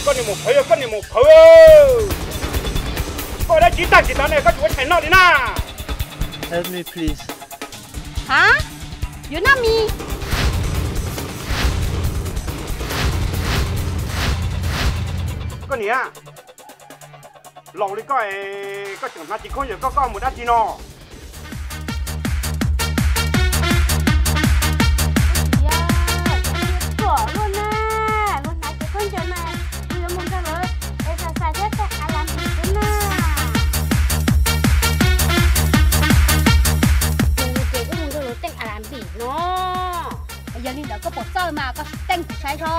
Koj niag maum phawv, yog koj niag maum phawv. Koj dab tsi tag kis tav ne koj tsis ua tshais noj li na. Help me, please. Hab? Yuav noj mis? Koj niam, laus li koj es koj tseem hnav cev khaub ncaws, koj, koj mus dab tsi no? Luag hnav cev khaub ncaws mas kuv yuav mus nrog lawv exercise thiab teej Alanbis xwb na. Ces wb mus nrog lawv teej Alanbis no. Yog li ntawd koj pom txawj mas koj teej kuv saib tso.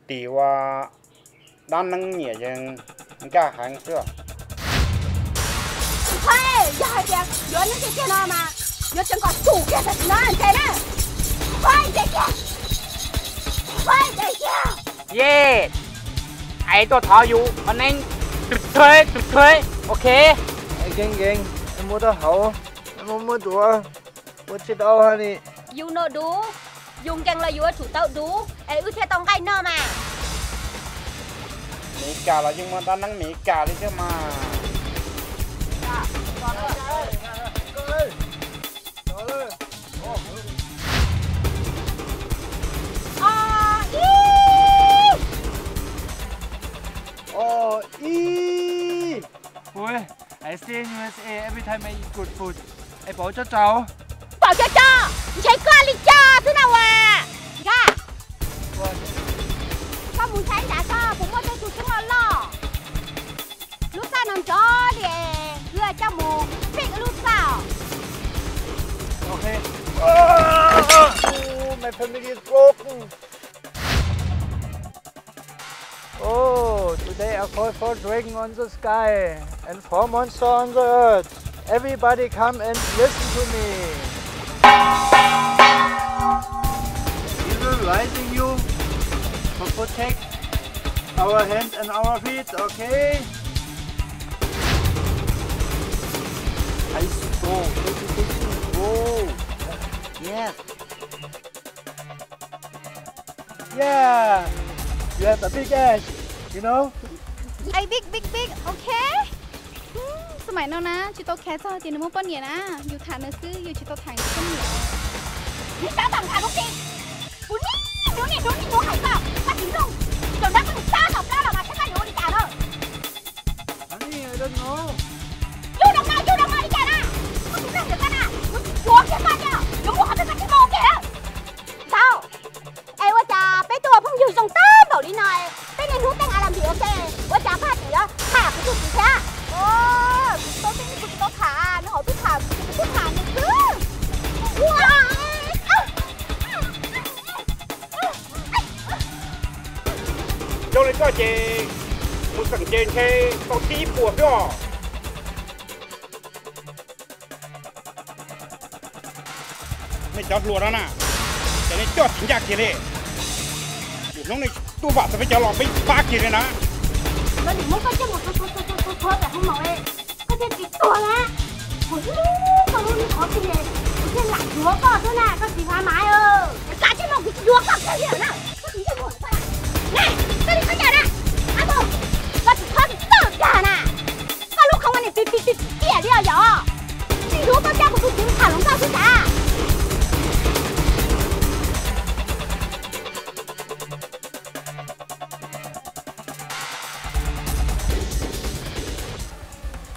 Tim ua dab neeb nyiam yeej nkag heev xwb. Yog hais tias yuav neeb tiag tiag no mas yuav tseem kom tsum kiag tam sim no ntshe na. Ntshe kiag, ntshe kiag. Yes, es tuaj thov yus ua neeb, tus thuế, tus thuế, ok. Keej keej, muab rau hauv, muab muab duav, ua tsis tau ha ni. Yus noj dub, yus nkees los yuav tsum tau dub es wb thiaj tau nqaij noj mas. Meskas los yeej muaj dab neeb Meskas li thiab mas. Ui, I stay in U S A, every time I eat good food. Es pom coj tsaug. Pom coj tsaug, ntshe koj li cas xwb na as. Nkag, koj mus saib nrad tso puas muaj tej tug tub loj loj. Lub txaj no nrov li, wb coj mus fix lub txaj. My family is broken. Oh, today I call for rain on the sky and for monsoon on the earth. Everybody come and listen to me. We will raising you to protect our hands and our feet, okay? High school, twenty twenty-four. Yes. Yeah, you have a big ass, you know? A big, big, big, okay. Xab maim no na tsis tau khav txog tias nws muaj poj niam na, yus tham nws xwb yus tsis tau tham nws poj niam. Nws tab tom tham lub qis, kuv niaj hnub niaj hnub niaj hnub hais koj, koj tsis mloog, cov nab koj mus sab tom plab los mas saib koj yuav ua li cas na. Yug zoo no, yug zoo no li cas na, koj tsis mloog ntawm koj na, kuv tsis yuav kiag koj tiag, yuav mus qhov twg koj tsis mus kiag. Ntxawm, es ua cas peb tuaj ua phooj ywg zoo tag npaum li no, peb niaj hnub teej Alanbis ua ke, ua cas koj tseem yuav tham kuv tus txiv thiab? Kuv tsis tau teej, kuv tsis tau tham, nws hauv twb tham kuv, kuv twb tham nws xwb. Zoo li koj ces mus xeem ces ntshe tau tib puas xwb os. Nej cov hluas no na, ces nej coj tsis ncaj kiag li. Lwm hnub nej tuaj vam txog peb cov los peb pab kiag li na. Lawv nim muab koj coj mus txhua txhua txhua txhua txhua pem hoo maum, koj thiaj tsis tuag na. Kuv hlub koj lub qhov twg, kuv thiaj lam yuav koj xwb na.